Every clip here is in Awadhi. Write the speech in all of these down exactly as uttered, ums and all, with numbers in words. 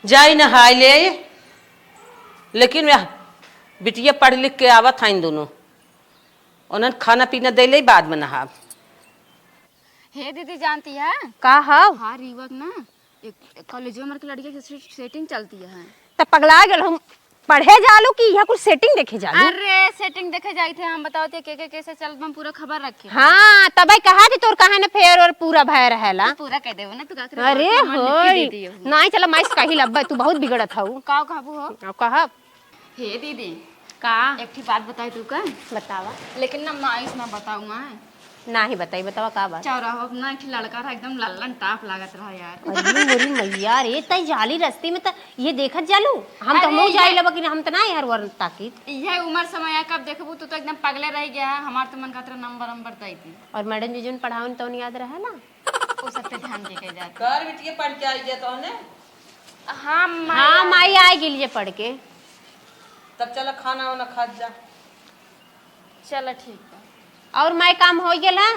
जाई नहाई ले, लेकिन वह बिटिया पढ़ लिख के आवत हैं दोनों, उन्हन खाना पीना दे ले, बाद में नहाब। हे दीदी, जानती है? का हव? हाँ, रीवा के ना, एक, एक कॉलेज में हमारे लड़के की से-, सेटिंग चलती है। त पगला गेल हम, पढ़े जालू कि यहाँ कुछ सेटिंग देखे जालू? अरे, सेटिंग देखे जाई थे हम, बताओ थे के, के कैसे चल, हम पूरा खबर रखे। हाँ, तबै कहा थी तोर कहा न फेर और पूरा भय रहेला। तू पूरा कह देबो ना, तू का करे अरे बहुत हो, हमार लिखी दीदी हो। नाहीं चला, माई से कही लब्बा, तू बहुत बिगड़त हऊ। का कहबू हो? अब कहब। हे दीदी, का? एक ठे बात बताई तू का? बतावा। लेकिन ना माई से ना बताऊ, आए। नाहीं बताई, बतावा का बात? चौराहा पे ना एक ठे लड़का रहा, एकदम लल्लन टाप लागत रहा यार। अरे मोरी मैया रे, तई जाली रस्ती में त ये देखत जालू? हम त अरे हमहू जाई ये लेबा कि हम त ना यार वर ताकित। यह उम्र समय है, कब देखबू तू तो एकदम पगले रह गया है। हमार तो मन खातिर नंबर नंबर दई दी। और मैडम जी जोन पढ़ावन तौन याद रहे ना? वो सब पे ध्यान दे के जाते। कर बिटिया पढ़ के आई गया तौने? हाँ माई, हाँ आ माई गई। आ गेल जे पढ़ के। तब चला खाना वाना खा जा। चला ठीक बा। और माई काम हो गेल है?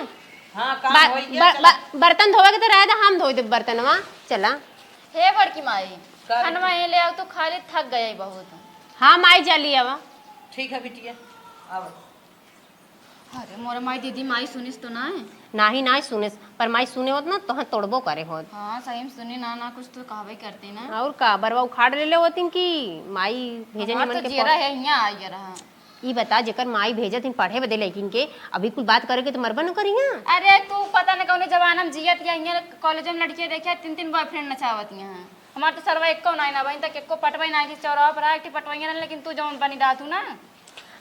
हाँ, काम बा-, होई गया, बा-, चला। बा-, बर्तन धोवे के तो रहे था, हम धोई देब बर्तनवा। चला। हे बड़की माई, का रे? खानवा ये ले आओ, तू खाली थक गई बहुत। हाँ माई, जल्दी आवा। ठीक है बिटिया, आवा। अरे मोर माई, दीदी माई सुनिस तो ना? नाही, नाही सुनिस, पर माई सुने होत ना, तोहर तोड़बो करे होत। हाँ, सही में सुनी ना, ना कुछ तो कहबे करती ना। और का, बरवा उखाड़ लेले होतिन कि माई भेजे हमार निमन तो के जेरा पढ़- है, यहाँ आ गया रहा। ई बता, जेकर माई भेजत हिन पढ़े बदे लइकिन के, अभी कुल बात करे के तो मरबा न करिहा। अरे तू पता न कौने जमाना में जियत या, हियां कॉलेज में लड़कियां देखिया तीन तीन बॉयफ्रेंड नचावत हियां। हमार तो सरवा एको नाई ना बहिन तक एको पटवाई ना कि चौराहा पर आके पटवाइया रहन, लेकिन तू जौन बनी रहतू ना।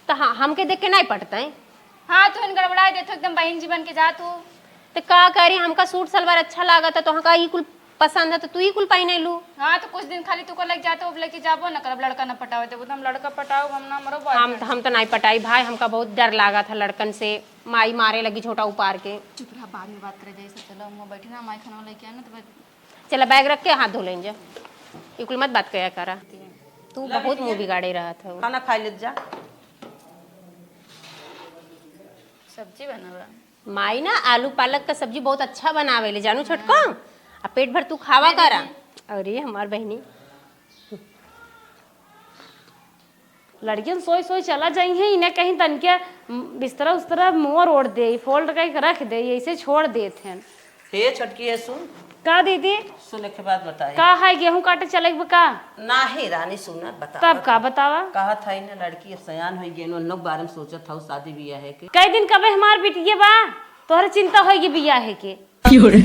त हाँ, हमके देख के नाई पटतै। हाँ, तू इन गड़बड़ाए देथो एकदम बहिन जी बन के जा तू। त का करी, हमका सूट सलवार अच्छा लागत है, तोहका ई कुल पसंद है तो तू ही कुल पहिने लू। हाँ, तो कुछ दिन खाली तू को लेके जाते, अब लेके जाबो ना करब, लड़का ना पटावे देबो, तो हम लड़का पटाओ, हम ना मरो हम, boyfriend हम से। तो नाई पटाई भाई, हमका बहुत डर लागा था लड़कन से, माई मारे लगी झोटा उपार के। चुप रहा, बाद में बात करे जाए, सब चलो, हम बैठे ना, माई खाना लेके आना, तो बस। चला, बैग रख के हाथ धो लें जा, ये कुल मत बात कया करा। तू ला बहुत बिटिया, मुंह बिगाड़े रहा था। खाना खा ले जा। सब्जी बनावा। माई ना आलू पालक का सब्जी बहुत अच्छा बनावेले, जानू छोटको। हाँ। आ पेट भर तू खावा करा। अरे हमार बहिनी। लड़कियन सोई सोई चला जाई हैं, इन्हें कहीं तनके बिस्तरा उस्तरा मोर ओढ़ दे, fold करके रख दे, ऐसे छोड़ देत हैं। हे छोटकी, हे सुन। का दीदी? सुन, एक बात बताई। का है, गेहूं काटे चले के बा का? नाही रानी, सुन, बतावा तब का। बतावा? कहत है ना, लड़की अब सयान होई गेन, उन लोग बारे में सोचत हऊ शादी बियाह है के। कई दिन कबे हमार बिटिये बा, तोहरे चिंता होई बियाह है के। क्यों रे?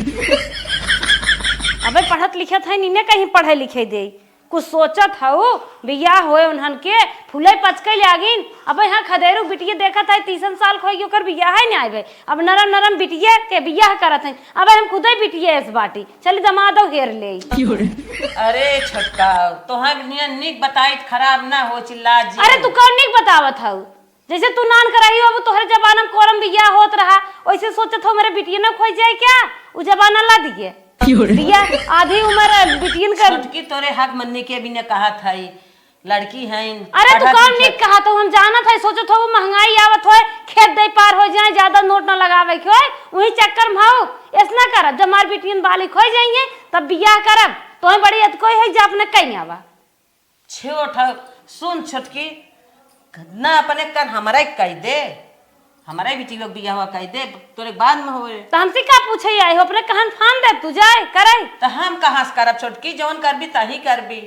अबे पढ़त लिखत है, नीने कहीं पढ़े लिखे दे। कुछ सोचत हऊ, बियाह होए उन्हन के, फूले पचके लागिन। अब यहाँ खदेरू बिटिया देखत है, तीसन साल खोई ओकर बियाह है ना आइबे। अब नरम नरम बिटिया के बियाह करत है। अब हम खुदे बिटिया एस बाटी, चली दमादो हेर ले। अरे छोटका, तोहार नियन निक बताई त खराब ना हो, चिल्ला जी। अरे तू कौन निक बतावत हऊ? जैसे तू नान कराई हो, अब तोहरे जमाना में कोरम बियाह होत रहा, वैसे सोचत हो मेरे बिटिया ना खोई जाए क्या? उ जमाना ला दिए। क्यों रे? बियाह आधी उम्र बिटियन कर छोटकी तोरे हक मन्नी के भी ने कहा था, लड़की हैं, अरे तू पढ़त कौन लिखत निक कहा था, हम जानत है, सोचत हो वो महंगाई आवत होए, खेत दे पार हो जाए, ज्यादा नोट ना लगावे के होए, वही चक्कर में हो, ऐस ना करब, जब हमार बिटियन बालिक हो जाइए, तब बियाह करब, तोहे बड़ी अतकोई है, जा अपने कहीं आवा। छोट ह, सुन छोटकी, ना अपने कर हमरा के कह दे, हमरा बिटिया के बियाहवा कह दे, तोरे बाद में होए। त हमसे का पूछे आई हो, अपने कहन फान दे तू जाए करे। त हम कहाँ से करब छोटकी, जौन करबी तही करबी।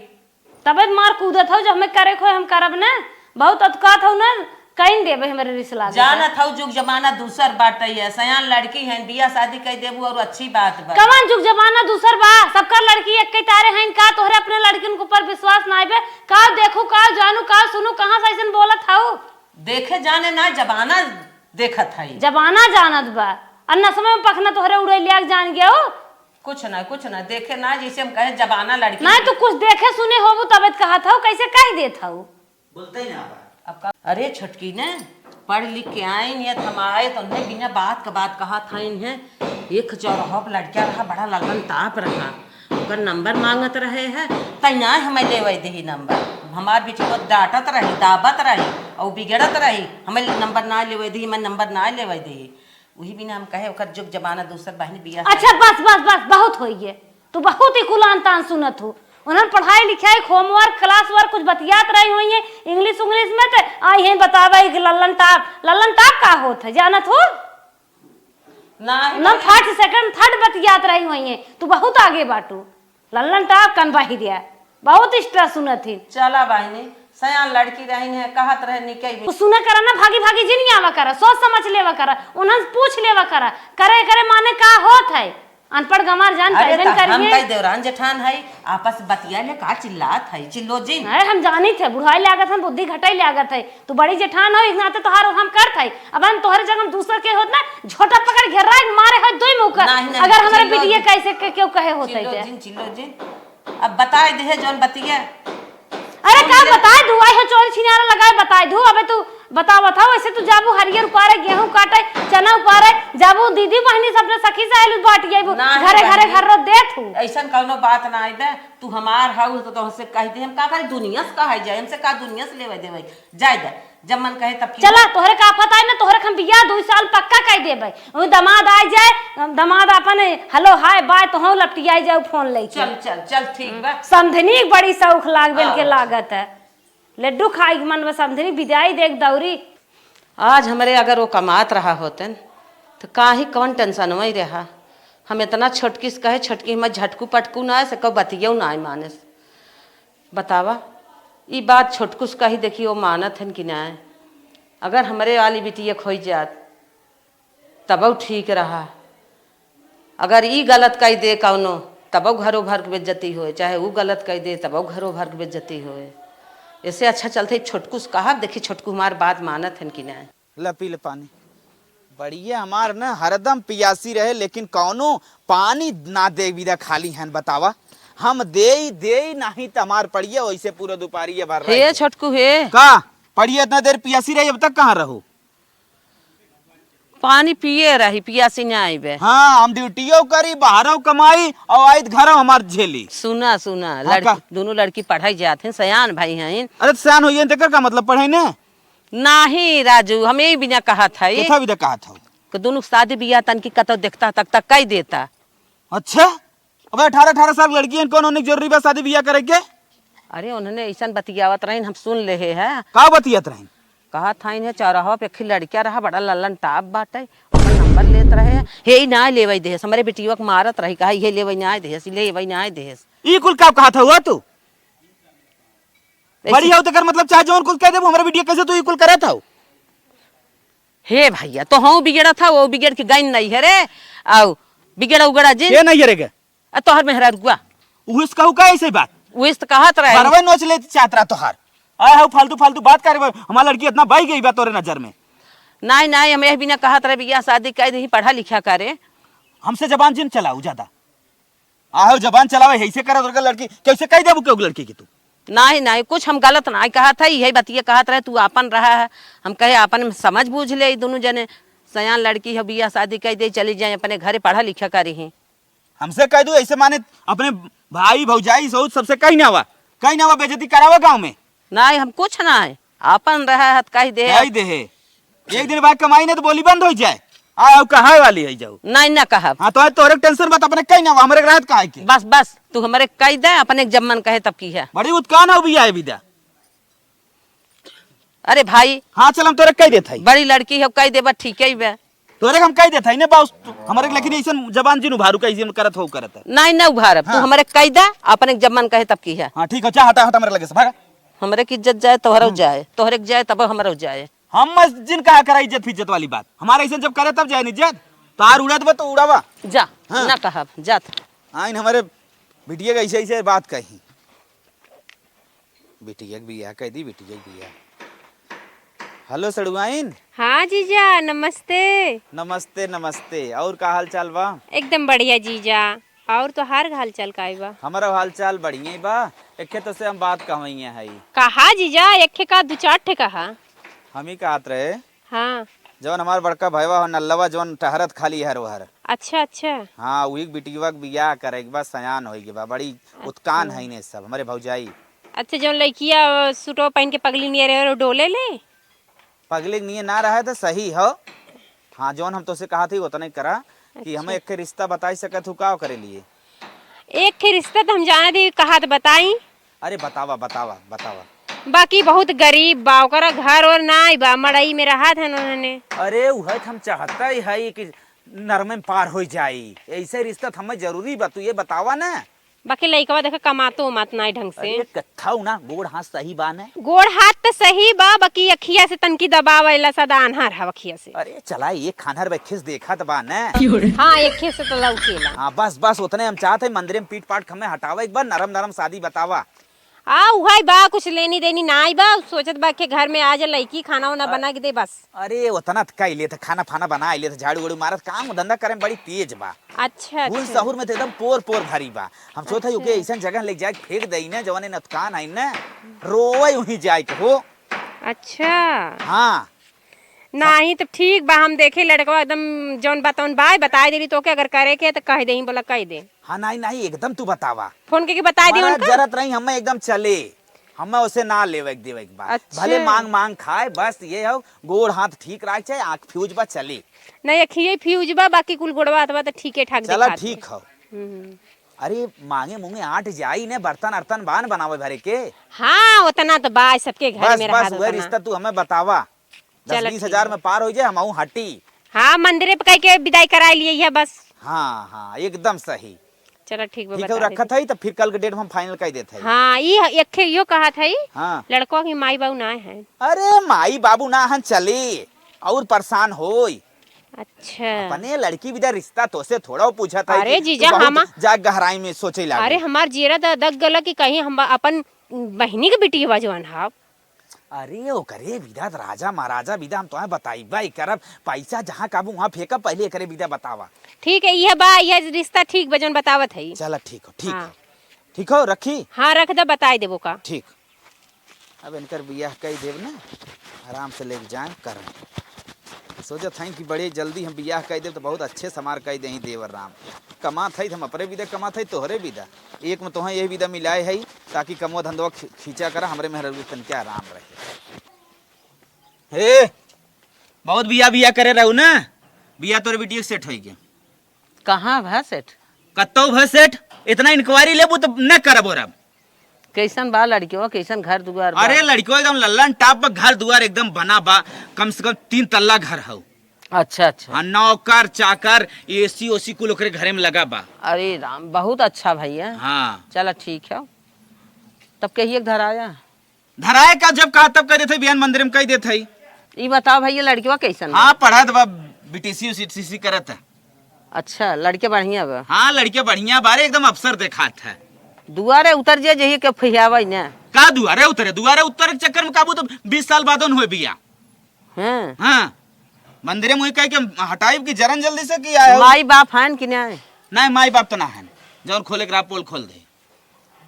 तबे त मार कूदत हो, जो हमें करे खोए हम करब ना, बहुत अतकात हो ना, कहीं देबे हमरे रिश्ता लागत बा। जानत हऊ जुग जमाना दूसर बाटै है, सयान लड़की हैं, बियाह शादी कई देबू और अच्छी बात बा। कवन जुग जमाना दूसर बा? सबकर लड़की एक्के तारे हैं का? तोहरे अपने लड़किन के ऊपर विश्वास नाई बे का? देखू का, जानू का, सुनू कहाँ से ऐसन बोलत हऊ? देखे जाने ना जमाना देखत हई। जमाना जानत बा। आ नसमे में पखना तोहरे उड़े लिया के जान गया हो। कुछ ना, कुछ ना, देखे ना, जैसे हम कहे जमाना लड़की नहीं, तू कुछ देखे सुने होबू तबे त कहत हऊ, कैसे कह देत हऊ? बोलते ही ना आवा। अब का, अरे छोटकी ने पढ़ लिख के आइन, ये हम आए तो उन्हें बिना बात का बात कहा था इन्हें, एक चौराहा पर लड़का रहा, बड़ा ललन ताप रहा, ओकर नंबर मांगत रहे है, तैया हमें लेवे दही नंबर। हमार बिटिया डांटत रही, दाबत रही, और बिगड़त रही, हमें नंबर ना लेवे दही, मैं नंबर ना लेवे दही। वही बिना हम कहे, ओकर जुग जमाना दूसर बहिनी बियाह अच्छा, बस, बस, बस, बहुत होइए। तू बहुत ही कुलान तान सुनत हो। उन्हन पढ़ाई लिखाई, homework, class work कुछ बतियात रही होइहैं English उंग्लिश में, त आई हैं बतावे कि लल्लन टाप, लल्लन टाप का होत है, जानत हो? नहीं, ना नहीं। First, second, third बतियात रही होइहैं, तू बहुत आगे बाटू। लल्लन टाप कन बहिरिया, बहुत extra सुनत ही। चला बहिनी, सयान लड़की रही है, कहत रहे निकई भी। तू सुना करा ना, भागी भागी जिन आवा करा, सोच समझ लेवा करा, उन्हन पूछ लेवा करा, करे करे माने का होत है। अनपढ़ गंवार जान अरे, कैसे त हम करिए? कई देवरान जेठान है, आपस बतिया ले का चिल्लात है, चिल्लो जिन। अरे, हम जानित है, बुढ़ाई लागत है, बुद्धि घटाई लागत है। तू बड़ी जेठान हो, इस नाते तोहार हम करत है। अब हम तोहरे जगह में दूसर के होत ना, झोटा पकड़ घेर्रा के मारे होत दुई मुक्का। नहीं, नहीं, अगर हमरे चिल्लो बिटिया जिन। कैसे के, केहू कहे होत है चिल्लो ते। जिन, चिल्लो जिन। अब बताए देहे जौन बतिया। अरे, का बताए दू, आई हो चोरी छिनारा लगाए बताए दू। अबे तू बतावत हौ, ऐसे तू जाबू हरियर उपारे, गेहूं काटे, चना उपारे, जाबू दीदी बहिनी से अपने सखी सहेली बांट आइबू, ना, घरे घरे बहिनी। घर रो देत हूँ। ऐसन कौनो बात ना आइबे, तू हमार हऊ तो तोहसे कह दे, हम का करी दुनिया से कहे जाए, हमसे का दुनिया से लेवे देवे, जाए दे, जब मन कहे तब की चला, तोहरे का पता है ना, तोहरे हम बियाह दू साल पक्का कह देबे, उ दामाद आ जाए, दामाद अपन hello hi bye तो हम लपटियाई जाऊ फोन लेके। चल, चल, चल, ठीक बा। समधिनी के बड़ी शौक लाग बेल के आओ। लागत है। लड्डू खाए के मन बा, समधिनी बिदाई देख दौरी। आज हमरे अगर वो कमात रहा होतन, तो काहे कौन tension वही रहा। हम इतना छोटकी से कहे, छोटकी हमर झटकू पटकू ना आए, से कौ बतियौ ना आए मानस। बतावा, ई बात छोटकू से कही देखी, वो मानत हन कि ना आए। अगर हमरे वाली बिटिया खोई जात, तबौ ठीक रहा। अगर ई गलत कइ दे कौनो, तबौ घरो भर के बेइज्जती होए, चाहे ऊ गलत कइ दे, तबौ घरो भर के बेइज्जती होए। इससे अच्छा चलते छोटकू से कहब, देखी छोटकू हमार बात मानत हन कि नाहीं। ला पी ले पानी। बढ़िया हमार न हरदम पियासी रहे, लेकिन कौनो पानी ना दे बिदा खाली हन, बतावा। हम देई, देई नाहीं त हमार पड़िया वैसे पूरा दुपारिया भर रही। हे छोटकू हे। का? पड़िया इतना देर पियासी रही, अब तक कहाँ रहू? पानी पिए रही, पियासी ना आइबे। हाँ, हम ड्यूटियो करी, बाहरो कमाई, और आइत घरो हमार झेली। सुना, सुना, हाँ, लड़की, का? दोनों लड़की पढ़ाई जात हैं, सयान भाई हैं। अरे, सयान होइए, तेकर का मतलब पढ़ाई ने? नाही, राजू, हम यही बिना कहत है। केथा बिना कहत हो? कि दोनों शादी बियाह तन की कतौ देखता, तक, तक कई देता। अच्छा? अबे, अठारह, अठारह साल की लड़की है, कौन होने की जरूरी बा शादी बियाह करे के? अरे, उन्हने ऐसन बतियावत रहिन, हम सुन लेहे है। का बतियात रहिन? कहत हइन है, चौराहा पे एक लड़का रहा, बड़ा लल्लन टाप बाटे, ओकर नंबर लेत रहे, हे ही ना लेवई देहस, हमरे बिटिया के मारत रही, कहा, "ये लेवई ना देहस, लेवई ना देहस।" ई कुल का कहत हुआ तू? ऐसे बड़ी हो, तेकर मतलब चाहे जौन कुल कह देबो, हमरे बिटिया कैसे तू ई कुल करत हो? हे भैया, तो हूँ बिगड़त है, वो बिगड़ के गइन नहीं है रे, आओ, बिगड़ा उगड़ा जिन। के नहीं है रे के? आ तोहर मेहरारुआ। उहे से कहू का ऐसे बात? उहे से तो कहत रहे। बरवे नोच ले चाहत रहा तोहार। आए हऊ फालतू फालतू बात करे, हमार लड़की इतना बह गई बा तोरे नजर में। नाहीं, नाहीं, हम यह बिना कहत रहे, बियाह शादी कह दही, पढ़ा लिखा करे। हमसे जबान जिन चलाऊ ज्यादा। आहो जबान चलावे, ऐसे करत रहे लड़की, कैसे कह देबू केहू लड़की की तू? नाहीं, नाहीं, कुछ हम गलत नाहीं कहत है, यही बतिया कहत रहे, तू आपन रहा है। हम कहे आपन में समझ बूझ ले, ई दोनों जने सयान लड़की है, बियाह शादी कह दे, चली जाए अपने घरे पढ़ा लिखा करी ही। हमसे कह दू ऐसे माने अपने भाई भौजाई सऊत सबसे कहीं ना हुआ, कहीं ना हुआ बेइज्जती करावा गाँव में। नाहीं, हम कुछ नाहीं, आपन रहा है, कह दे। कह दे है। एक दिन बाद कमाई ना तो बोली बंद हो जाए। आ, आऊ कहाँ वाली है जाऊ? नाहीं, ना कहब। हाँ, तो आज तोहरे tension बात अपने कहीं ना हुआ, हमरे रात का है के? बस, बस, तू हमरे कह दे, अपने जब मन कहे तब की है। बड़ी उत्कान हो भी आए विदा। अरे भाई। हाँ, चल, हम तोरे कह देत हई। बड़ी लड़की हो, कह देबा, ठीक है बे। तोरे हम कह देत हई ने, बस, हमरे लेकिन ऐसन जबान जिन उभारू, कैसे हम करत हो, करत है। नाहीं, ना उभारब, तू हाँ। हमरे कह दे, अपने जब मन कहे तब की है। हाँ, ठीक है, जा, हटा, हटा, हमरे लगे से, भागा। हमरे की इज्जत जाए, तोहरो हम्म। जाए, तोहरे के जाए, तब हमरो जाए। हम मत जिन कहा करा इज्जत फिज्जत वाली बात, हमारे ऐसे जब करे तब जाए इज्जत, तार उड़त बा तो उड़ावा। जा, हाँ। ना कहब, जात। आइन हमरे बिटिया के ऐसे, ऐसे बात कही। बिटिया के बियाह कह दी, बिटिया के बियाह। हेलो सड़ुआइन। हाँ जीजा, नमस्ते। नमस्ते, नमस्ते। और का हाल चाल बा? एकदम बढ़िया जीजा। और तोहार हाल चाल का बा? हमरो हाल चाल बढ़िया ही बा। एके तो से हम बात कहवइया हई। कहा जीजा, एके का दू चार ठे कहा। हम ही कहत रहे, हाँ। जौन हमार बड़का भईवा हो नल्लवा, जौन टहरत खाली हर ओहर। अच्छा, अच्छा। हाँ, उही के बिटिया के बियाह करे के बा, सयान होई के बा, बड़ी उत्कान अच्छा। है ने सब, हमरे भौजाई। अच्छा, जौन लइकिया, अ, सूटवा पहिन के पगली नियर है, डोले ले? पगली के नियर ना रहे तो सही हो। हाँ, जौन हम तोसे कहा थी, उतने करा कि हमें अच्छा। एक ठे रिश्ता बताई सकत हूँ, का करे लिए? एक ठे रिश्ता त हम जानत ही, कहा त बताई। अरे बतावा, बतावा, बतावा। बाकी बहुत गरीब बा, ओकरा घर और नाई बा, मड़ई में रहत हन उन्हने। अरे उहे त हम चाहत ही कि नरमे में पार होइ जाई। ऐसे रिश्ता त हमें जरूरी बा, तू ये बतावा ना। बाकी लइकवा देखे कमातो उमात नाई ढंग से। अरे कत्थऊ ना, गोड़ हाथ सही बा ने? गोड़ हाथ त सही बा, बाकी अखिया से तनकी दबावेला, सदा आन्हर हव अखिया से। अरे चला, एक खानर बे खिस देखत बा ने? हाँ, एक खिस से त लौकेला। हाँ, बस, बस, उतने हम चाहत ही, मंदिरे में पीट पाट हमें हटावा, एक बार नरम नरम शादी बतावा। आ, उहइ बा, कुछ लेनी देनी नाई बा, सोचत बा के घर में आ जा लइकी, खाना वाना हाँ। बना के दे बस। अरे, उतना त कइ लेत, खाना फाना बनाइ लेत, झाड़ू वाड़ू मारत, काम धंधा करे में बड़ी तेज बा। अच्छा, गुण अच्छा। सहूर में त एकदम पोर पोर भरी बा। हम सोचत हई, अच्छा। ओके अइसन जगह ले जाके फेंक दई ना, जवन नतकान है ना, रोवे उहीं जाए के हो। अच्छा। हाँ। नाहीं त ठीक बा, हम देखे लड़कवा एकदम जौन बा तौन बा, बताइ देली तोके, अगर करे के त कहि देही, बोला कहि दे। हाँ, नाहीं, नाहीं, एकदम तू बतावा। फोन कइके बताइ दे हमारा उनका। जरत रही, हमें एकदम चले। हमें उसे ना लेवे के देवे के बा। अच्छा। भले मांग मांग खाए, बस ये हो, गोड़ हाथ ठीक रहे, चाहे आँख फ्यूज बा चले। नहीं, अखिए फ्यूज बा, बाकी कुल गोड़वा हाथवा त ठीके ठाक चला, देखात ठीक बा। हो। हम्म। अरे, मांगे मुंगे आट जाई ने, बर्तन अर्तन बान बनावे भरे के। हाँ, उतना त बा, सबके घर बस, में बस, रहत वह उतना। रिश्ता तू हमें बतावा। दस चला, बीस हजार ठीक बा। में पार होइ जाए, हम आऊँ हटी। हाँ, मंदिरे पे कइके विदाई कराइ लिए है बस। हाँ, हाँ, एकदम सही। चला, ठीक बा, ठीक है, बता रखत देते। हई, त फिर कल के डेट में हम फाइनल कइ देत हई। हाँ, ई ह-, एक ठे इहो कहत हई, हाँ। लड़कवा के माई बाबू ना है। अरे, माई बाबू ना हन, चली, और परेशान होई। अच्छा। अपने लड़की बिदा रिश्ता तोसे थोड़ा पूछत हई अरे कि जीजा, तू बहुत हम जा गहराई में सोचे लागे। अरे, हमार जियरा त दग गला कि कहीं हम अपन बहिनी के बिटिया जवन हव। अरे ओकरे बिदा त राजा महाराजा बिदा हम तोहे बताइबे करब, पैसा जहाँ काबू वहाँ फेंकब, पहले एकरे बिदा बतावा। ठीक है, यह बा, यह रिश्ता ठीक बा जौन बतावत हई। चला ठीक हो, ठीक हाँ। हो, ठीक हो, रखी? हाँ, रख दे, बताइ देबो का। ठीक। अब इनकर बियाह कइ देब ना, आराम से लेके जाए करम। सोचत हई कि बड़े जल्दी हम बियाह कइ देब त बहुत अच्छे समार कइ देही देवर राम। कमात हई त हम अपने बिदा कमात हई, तोहरे बिदा। एक में तोहें यही बिदा मिलाए हई, ताकि कमवा धंधवा खी-, खींचा करा, हमरे मेहरारू के तनिके आराम रहे। हे, बहुत बियाह बियाह करे रहू ना, बियाह तोरे बिटिया के सेट होई के। कहाँ भा सेट? कत्तौ भा सेट, इतना इंक्वायरी लेबू त न करबो रब। कैसन बा लड़कियो, कैसन घर दुआर बा? अरे लड़कियो एकदम लल्लन टाप बा, घर दुआर एकदम बना बा, कम से कम तीन तल्ला घर हौ। अच्छा, अच्छा। हाँ, नौकर, चाकर, एसी ओसी कुल ओकरे घरे में लगा बा। अरे राम, बहुत अच्छा भैया। हाँ। चला ठीक है, तब कहिए के धराया। धराए का जब कहा तब कह देत है, बिहान मंदिर में कह देत है। ई बताओ भैया, लड़किवा कैसन बा? हाँ, पढ़त बा, बीटीसी उटीसी करत है। अच्छा, लड़के बढ़िया बा? हाँ, लड़के बढ़िया बा रे, एकदम अफसर देखात है। दुआरे उतर जे, जही के फुहियावा ने। का दुआरे उतरे? दुआरे उतरे के चक्कर में काबू तो बीस साल बाद न होए बिया। हाँ। हाँ, मंदिरे में वही कह के हटाइब कि जरन जल्दी से कि आए हो। माई बाप हन कि नहीं? नहीं, माई बाप तो ना हन, जौन खोले के रहा पोल खोल दे।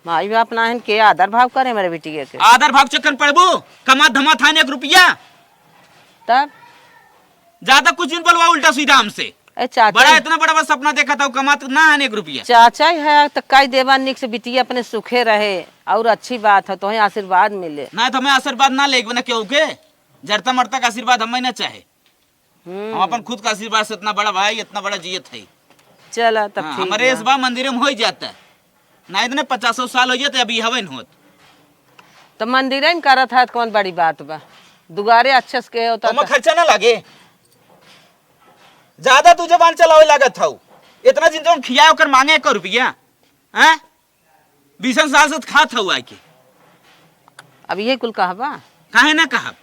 माई बाप ना हन के आदर भाव करे मेरे बिटिया के? आदर भाव चक्कर में पड़बू, कमात धमात हन एक रुपया। तब? ज्यादा कुछ नहीं बोलवा, उल्टा सीधा हमसे। ए चाचा। बड़ा इतना बड़ा बस सपना देखा था, कमात ना हन एक रुपया। चाचा ही है तो कई देवा निक से बिटिया अपने सुखे रहे और अच्छी बात है, तोहे आशीर्वाद मिले। ना तो हमें आशीर्वाद ना लेके ना केहू के, जरता मरता का आशीर्वाद हमें ना चाहे। हम्म। हम अपन खुद का आशीर्वाद से इतना बड़ा भाई, इतना बड़ा जियत है। चला, तब हाँ, ठीक हमारे बा। इस बार मंदिर में हो ही जाता है। ना इतने पचासों साल हो जाते, अभी हवे न होत। तो मंदिर में करत है, कौन बड़ी बात बा? दुआरे अच्छे से के होता ओमा तो। खर्चा ना लागे। ज्यादा तू जबान चलावे लागत हऊ। इतना दिन जौन खिया ओकर मांगे एक रुपया। हैं? बीसन साल से त खात हऊ आके। अब ये कुल कहबा? काहे ना कहब?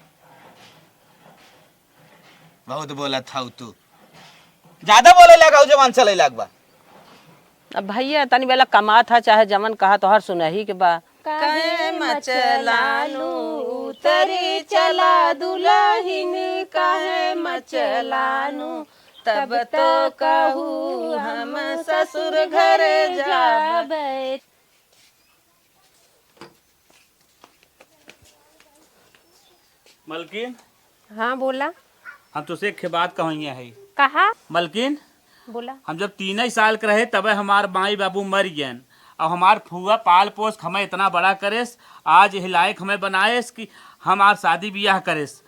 बहुत बोलत हऊ तू। ज्यादा बोले लगा, जबान चले लगबा। अब भैया, तनी बेला कमात है, चाहे जमन कहा, तोहर सुनही के बा। काहे मचलालू उतरी चला दुलहिन, काहे मचलालू, तब तो कहू हम ससुर घरे जाबे। मलकिन। हाँ, बोला। हम तोसे एक ठे बात कहइया है। कहा? मलकिन, बोला। हम जब तीन ही साल के रहे, तबे हमार माई बाबू मर गयन। अब हमार फुआ पाल पोस के हमें इतना बड़ा करेस, आज यही लायक हमें बनाएस कि हमार शादी बियाह करेस।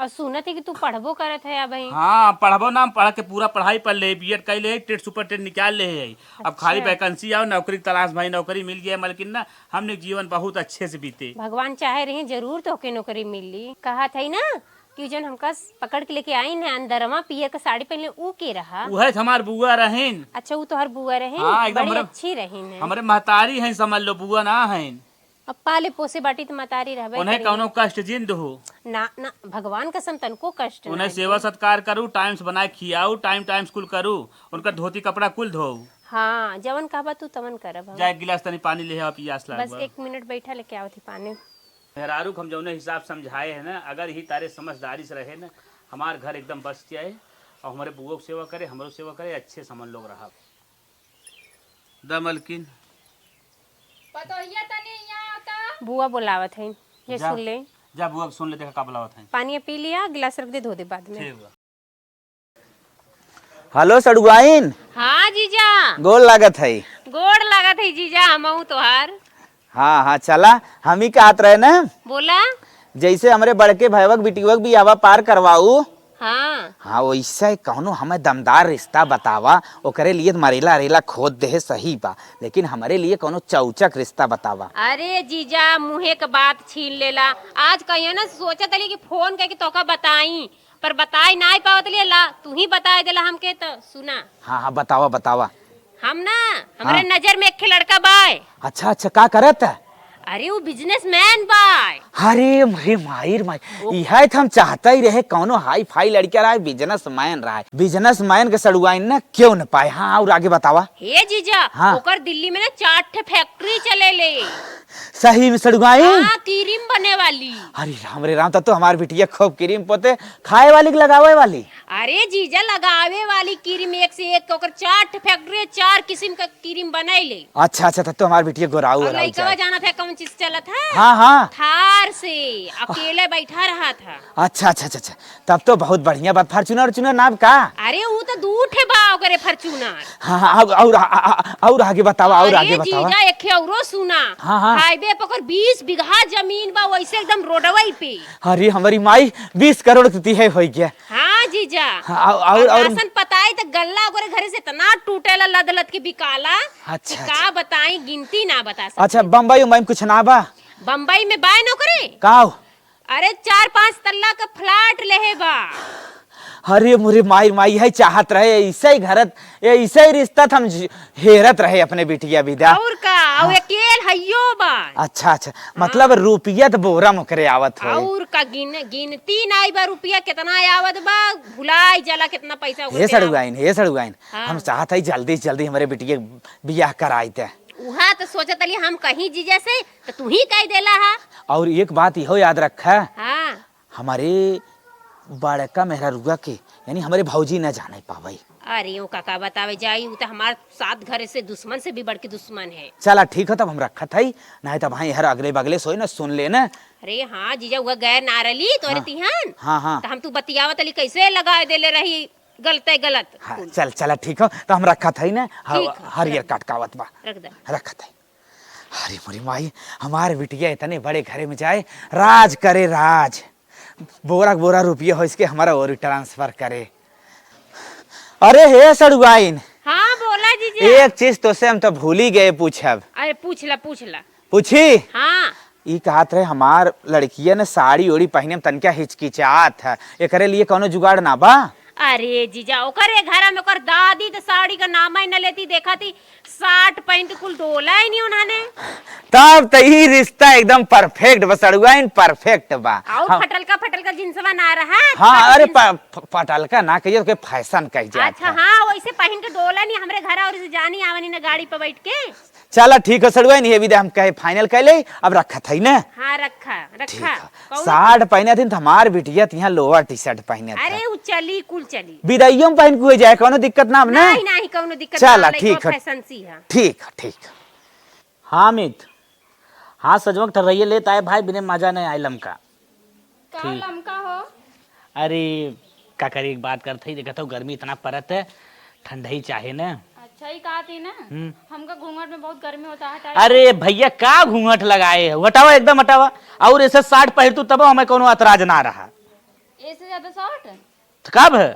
और सुनत है कि तू पढ़बो करत है अबहीं। हाँ, पढ़बो ना, हम पढ़ के पूरा पढ़ाई पढ़ ले, बीएड कर ले, टेट सुपर टेट निकाल ले है। अब खाली अच्छा। वैकेंसी आओ, नौकरी तलाश भाई, नौकरी मिल गया मलकिन ना, हमने जीवन बहुत अच्छे से बीते। भगवान चाहे रही जरूर तोहके नौकरी मिली। कहत है ना कि जौन हमका पकड़ के लेके आइन है अंदरवा पियर का साड़ी पहनले, ऊ के रहा? उहे तो हमार बुआ रहीन। अच्छा, ऊ तोहर बुआ रहीन? हाँ, एकदम बड़ी हमरे, अच्छी रहीन है। हमरे महतारी हैं, समझ लो, बुआ ना हैं। अब पाले पोसे बाटी त महतारी रहबे उन्हें करी। कौनो कष्ट जिन दहो। ना, ना, भगवान कसम तनको कष्ट उन्हें ना सेवा दे। सत्कार करू, टाइम से बनाए खियाऊ, टाइम टाइम से कुल करू, उनका धोती कपड़ा कुल धोऊ। हाँ, जवन कहबा तू तवन करब हम। जा एक गिलास तनी पानी ले आवा, पियास लागल बस बा। एक मिनट बैठा, लेके आवत ही पानी। मेहरारू के हम जौने हिसाब समझाए हैं ना, अगर ही तारे समझदारी से रहे ना, हमार घर एकदम बस जाए और हमारे बुआ के सेवा करे, हमरो सेवा करे, अच्छे समझ लोग रहा। द मलकिन। पतोहिया तनी यहाँ आवता। बुआ बोलावत है, ये जा, सुन ले। जा बुआ के सुन ले, देखा का बोलावत है। पानी पी लिया, गिलास रख दे, धो दे बाद में। ठीक बा। हेलो सड़ुआइन। हाँ जीजा। गोड़ लागत है। गोड़ लागत है जीजा, हमहू तोहार। हाँ, हाँ, चला, हम ही कहत रहे ना। बोला। जैसे हमरे बड़के भैवक बिटिवक बियाहवा पार करवाऊ। हाँ। हाँ, वैसे कौनो हमें दमदार रिश्ता बतावा, ओकरे लिए त मरेला अरेला खोद देहे सही बा, लेकिन हमरे लिए कौनो चौचक रिश्ता बतावा। अरे जीजा, मुँहे के बात छीन लेला। आज कहिए ना सोचत हली कि फोन करके तोका बताई, पर बताई नाई पावत लिए ला, तू ही बताई देला हमके त सुना। हाँ, हाँ, बतावा, बतावा। हम ना, हमरे हाँ। नजर में एक ठे लड़का बाय। अच्छा, अच्छा, का करत? अरे, वो बिजनेसमैन बाय। अरे, रे माई, रे माई, ओ। इहे त हम चाहता ही रहे, कौनो हाई फाई लड़का रहा, बिजनेसमैन रहा। बिजनेसमैन के सड़ुआइन ना क्यों न पाए। हाँ, और आगे बतावा। हे जीजा, हाँ। ओकर दिल्ली में ना चार ठे फैक्ट्री चले ले। सही में सड़ुआइन? हाँ, क्रीम बने वाली। अरे राम रे राम, तब तो हमार बिटिया खूब क्रीम पोते, खाए वाली कि लगावे वाली? अरे जीजा, लगावे वाली क्रीम एक से एक, ओकर चार ठे फैक्ट्री, चार किस्म का क्रीम बनाई ले। अच्छा, अच्छा, तब तो हमार बिटिया गोराऊ और ओराऊ लइकवा जाए। जानत है कौन चीज चलत है? हाँ, हाँ। थार से अकेले बैठा रहा था। अच्छा, अच्छा, अच्छा, अच्छा, तब तो बहुत बढ़िया बात। फॉर्च्यूनर उर्च्यूनर नाम का? अरे, ऊ तो दू ठे बा ओकरे फॉर्च्यूनर। हाँ, हाँ, और, और, आ, आ, आ, और आगे बतावा, और अरे आगे बतावा। जीजा, एक ठे औरो सुना। हाँ, हाँ। हाईवे पर ओकर बीस बीघा जमीन बा, वैसे एकदम रोडवई पे। अरे हमारी माई, बीस करोड़ के तिहे होई गया। हाँ जीजा। हाँ, और, और, और और राशन पताई त गल्ला ओकरे घरे से इतना टूटेला, लद लद के बिकाला अच्छा, कि का अच्छा। बताई, गिनती ना बता सकते। अच्छा, बम्बई उम्बई में कुछ ना बा? बम्बई में बाय नौकरी? का हो? अरे, चार पाँच तल्ला का फ्लैट लेहे बा। अरे मोरे माई, माई है चाहत रहे, ऐसे ही घरत, ऐसे ही रिश्ता त हम ज-, हेरत रहे अपने बिटिया विदा। और का, और हाँ। अकेल हइयो बा। अच्छा, अच्छा, हाँ। मतलब रुपया त बोरा मोकरे आवत होई। और का, गिन-, गिनती नाई बा, रुपया कितना आवत बा, भुलाई जाला कितना पैसा हे ओकरे सड़ुआइन, आवत। हे सड़ुआइन, हाँ। हम चाहत हई जल्दी से जल्दी हमरे बिटिया के बियाह कराई दे। उहा त सोचत हली हम कहीं जीजा से, त तू ही कह देला हा। और एक बात इहो याद रखा, हाँ। हमरे बड़का मेहरारुआ के, यानी हमरे भौजी न जाने पावे। अरे, ओ काका बतावे जाई, उ त हमार सात घरे से दुश्मन से भी बढ़ के दुश्मन है। चला ठीक है, तब हम रखत हई, नहीं तब भाई हर अगले बगले सोई न सुन ले न। अरे हाँ जीजा, उहा गैर नारली तोरे हाँ। तिहान। हाँ, हाँ। त हम तू बतियावत हली कैसे लगा देले रही गलते गलत। हाँ, कुल। चल, चला ठीक हो, त हम रखत हई न, ह-, ठीक है, हरियर रख दे। काट कावत बा। रख दे। रखत हई। अरे मोरी माई, हमार बिटिया इतने बड़े घरे में जाए, राज करे राज। बोरा बोरा रुपया हो इसके हमारा और ट्रांसफर करे। अरे हे सड़ुआइन। हाँ, बोला जीजा। एक चीज तोसे हम तो भूली गए पूछब। अरे पूछ ला, पूछ ला। पूछी? हाँ। ई कहत रहे हमार लड़किया ने साड़ी ओड़ी पहने में तनिका हिचकिचात है, एकरे लिए कौनो जुगाड़ ना बा? अरे जीजा, ओकरे घर में ओकर दादी त साड़ी का नाम ही न लेती, देखा थी साट पैंट कुल डोला ही नहीं उन्होंने। तब त ई रिश्ता एकदम परफेक्ट बा, सड़ुआइन परफेक्ट बा। और हम फटलका, फटलका जींसवा ना रहा, हाँ, फट अरे जींस। प-, फ-, फटलका ना कहिए, ओके फैशन कह जात अच्छा, है। हाँ, वैसे पहन के डोला नहीं, हमरे घर और से जानी आवनी ना गाड़ी पर बैठ के। चला ठीक है सड़ुआइन, ये विदा हम कहे फाइनल कर ले, अब रखत हई ना। हाँ, रखा, रखा। ठीक है। कौनो साठ पहने थी त हमार बिटिया त यहाँ लोअर टी शर्ट पहने थे। अरे, उ चली, कुल चली। बिदाइयों में पहन के हुए जाए, कौनो दिक्कत ना, ना? नहीं, नहीं, कौनो दिक्कत चला, ना, लइकवा ठीक है। फैशन सी है। ठीक है, ठीक है। हाँ, अमित। हाँ, सजवक ठर्रइये लेत आए भाई, बिने मजा नहीं आए लमका। का ठीक। लमका हो? अरे, का करी, एक बात करत हई, देखत हो गर्मी इतना परत है, ठंडई चाहे न। अच्छा, ई कहत ही ना, हम्म। हमका घूंघट में बहुत गर्मी होता है, हटाई। अरे भैया, का घूंघट लगाए हो? हटावा, एकदम हटावा। और ऐसे साट पहिर तू तब हमें कोनो एतराज ना रहा। ऐसे ज्यादा शॉर्ट? तो कब है?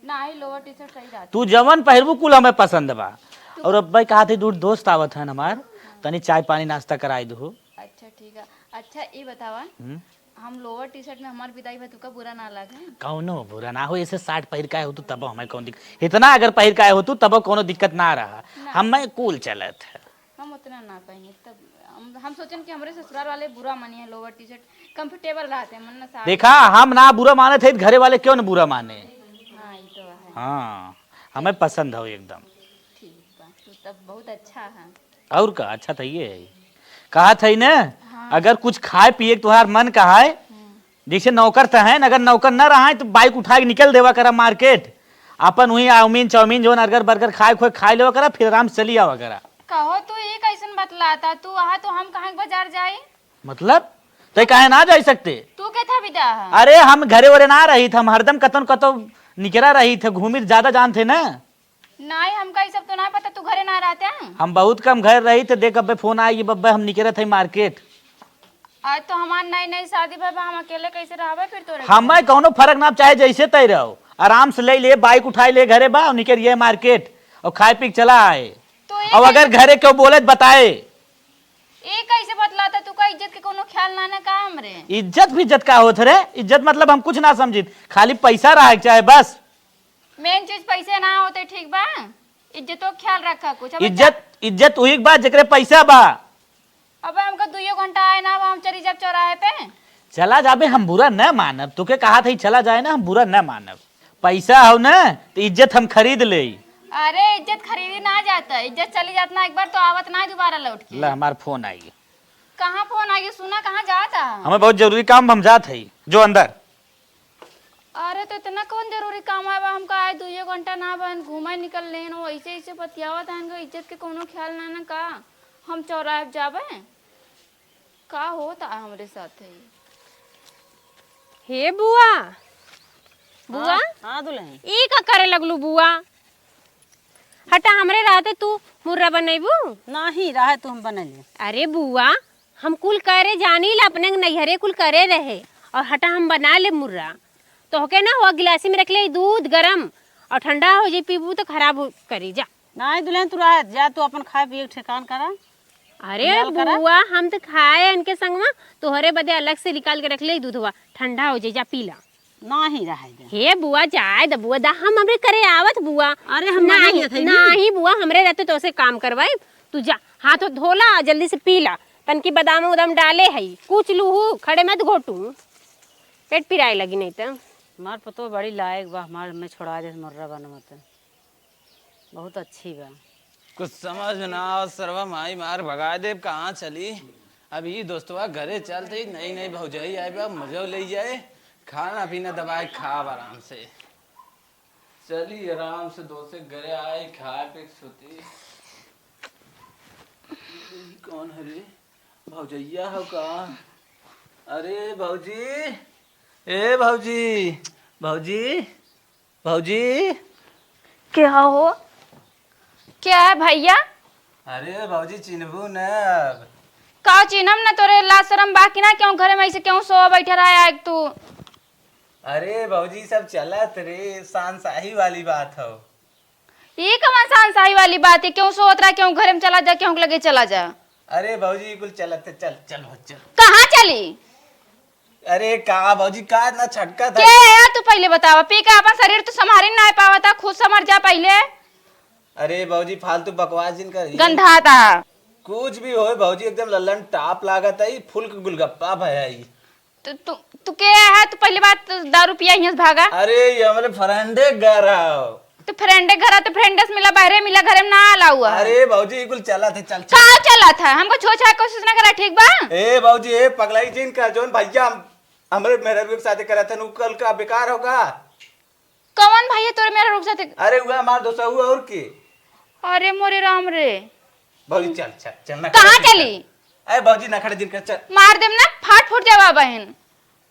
नाही, लोअर टी शर्ट सही रहत। तू जवन पहिरबू कुल हमें पसंद बा। और अब भाई कहा थे, दूर दोस्त आवत है हमार, तनी चाय पानी नाश्ता कराई दू। अच्छा, ठीक है। अच्छा, ई बतावा, हम्म। हम लोअर टी शर्ट में हमार विदाई भा तुका बुरा ना लागे? कौनो बुरा ना हो, ऐसे शर्ट पहिर के आए हो तू, तब हमें कौन दिक-, इतना अगर पहिर के आए हो तू, तब कौनो दिक्कत ना रहा। ना। हमें कूल चलत है। हम उतना ना पहिने, तब हम, हम सोचन कि हमरे ससुराल वाले बुरा मानी है, लोअर टी शर्ट कंफर्टेबल रहते हैं, मन ना साड़ी। देखा, हम ना बुरा माने थे, घरे वाले क्यों ना बुरा माने? हाँ, ये तो है। हाँ, हमें पसंद हो एकदम। ठीक बा, तू तब बहुत अच्छा है। और का, अच्छा तो ये है। कहा था ही ना, हाँ। अगर कुछ खाए पिए के तुहार मन कहाए, हम्म। जैसे नौकर तो हैं, अगर नौकर न रहा है तो बाइक उठा के निकल देवा करा मार्केट, अपन वहीं आउमीन चाउमीन जौन अर्गर बर्गर खाए खोए खाए लेवा करा, फिर आराम से चली आवा करा। कहो तू ये कैसन बतलाता तू, वहाँ तो हम कहाँ के बाजार जाई? मतलब, तै काहे ना जाई सकते? तू के था विदा है? अरे हम घरे वरे ना रही थे, हम हरदम कतन कतो निकरा रही थे, घूमी ज्यादा जान थे ना। नाही, हमका ई सब तो ना पता, तू घरे ना रहते हैं? हम बहुत कम घर रही थे, देख अब्बे फोन आई, बब्बे हम निकरत है मार्केट। आज तो हमार नई नई शादी भय बा, हम अकेले कैसे रहबे फिर तोरे घर? हमें कौनो फर्क ना, चाहे जैसे तय रहो, आराम से ले ले, बाइक उठाई ले घरे बा, निकल ये मार्केट और खाए पी के चला आए। तो ये और अगर कैसे घरे क्यों बोले तो बताए। ये कैसे बतलाता तू, का इज्जत के कोनो ख्याल ना ना का हमरे? इज्जत भी इज्जत का होत रे? इज्जत मतलब हम कुछ ना समझित, खाली पैसा रहे के चाहे बस। मेन चीज पैसे ना होते, ठीक बा? इज्जतो के ख्याल रखा कुछ। अब इज्जत, इज्जत उही के बा जेकरे पैसा बा। अब हमको दुइयो घंटा आए ना, अब हम चली जाब चौराहे पे। चला जाबे, हम बुरा न मानब। तोके कहा था चला जाए ना, हम बुरा न मानब। पैसा हो ना तो इज्जत हम खरीद ले। अरे इज्जत खरीदी ना जाता, इज्जत चली जात ना एक बार तो आवत ना दोबारा लौट के। ला हमार फोन आई। कहाँ फोन आई? सुना कहाँ जाता? हमें बहुत जरूरी काम, हम जात है, जो अंदर। अरे, तो इतना कौन जरूरी काम आवा? हमका आए दुइये घंटा ना बहन घूमे निकल लेन, वो ऐसे ऐसे बतियावत हैं, इनका इज्जत के कोनो ख्याल ना, ना का? हम चौराहे पे जाबे? का होता है हमरे साथ है? हे बुआ, बुआ, हाँ, हाँ दुल्हन। ई का करे लगलू बुआ? हटा, हमरे रहते तू मुर्रा बनैबू? नाही, रहे तू हम बनैले। अरे बुआ, हम कुल करे जानी ला, अपने नैहरे कुल करे रहे, और हटा हम बना ले मुर्रा। तोहके ना हुआ गिलासी में रख ले दूध गरम, और ठंडा हो जाई, पीबू तो खराब हो करी जा। नाही दुल्हन, तू रह जा, तू अपन खाए पिए के ठेकान करा। अरे ख्याल करा। बुआ, हम तो खाए इनके संग में, तोहरे बदे अलग से निकाल के रख ले दूधवा, ठंडा हो जाई, जा पी ला। नाही रहे दे। हे बुआ, जाए द बुआ, दा हम हमरे करे आवत बुआ। अरे हम मना नाही, किया था ना। नाही बुआ, हमरे रहते तोसे काम करवाई। तू जा, हाथ धोला, जल्दी से पी ला। तनकी बादाम उदाम डाले है, कुछ लूहू, खड़े मत घोटू, पेट पिराए लगी नहीं तो। हमार पतो बड़ी लायक बा, हमार में छोड़ा दे मुर्रा बनवत। बहुत अच्छी बा। कुछ समझ में ना आवत सरवा, माई मार भगाए देब, कहाँ चली? अब ई दोस्तवा घरे चलते ही नई नई भौजाई आई बा, मजो ले जाए, खाना पीना दबाए खाब आराम से। चली आराम से दोस्त के घरे आई, खाए पे सोती। ई कौन है रे? भौजैया हो का? अरे भौजी, ए भौजी, भौजी, भौजी। क्या हो? क्या है भैया? अरे भौजी, चिन्हबू न अब? का चिन्हम न? तोरे लाज शरम बा कि ना? क्यों घरे में ऐसे क्यों सो बैठे रहा है तू? अरे भौजी, सब चलत रे, शानशाही वाली बात हो। ई कवन शानशाही वाली बात है? क्यों सोत रहा, क्यों घरे में चला जा, क्यों लगे चला जा? अरे भौजी, कुल चलत है, चल, चल, चल। कहाँ चली? अरे का भौजी, का इतना छटका था? के है तू पहिले बतावा, पी के अपन शरीर तू संभारी ना पावता, खुद संभर जा पहिले। अरे भौजी, फालतू बकवास जिन करी। गंधाता। कुछ भी होए भौजी, एकदम लल्लन टाप लागत है, ई फुल के गुलगप्पा भया ई। तू, तू, तू के है? तू पहली बात तो दारू पिया हियां से भागा। अरे, ये हमरे friend के घर आओ। तो friend के घर आ, तो friend से मिला, बाहरे मिला, घरे में ना आला हुआ। अरे भौजी, ये कुल चला थे, चल, चल। का चला था? हमको छो छा कोशिश ना करा, ठीक बा? ए भौजी, ए पगलाई जिन का, जोन भैया हम, हमरे मेहररुआ के साथे करत हन, उ कल का बेकार होगा। कौन भैया तोरे मेहररुआ के साथे? अरे, हुआ हमार दोस्त हुआ और के। अरे मोरे राम रे। भौजी, चल, चल, चल ना, कहाँ खड़ा चली? अरे भौजी, ना खड़े दिन कर, चल। मार देम ना, फाट फूट जावा बहन।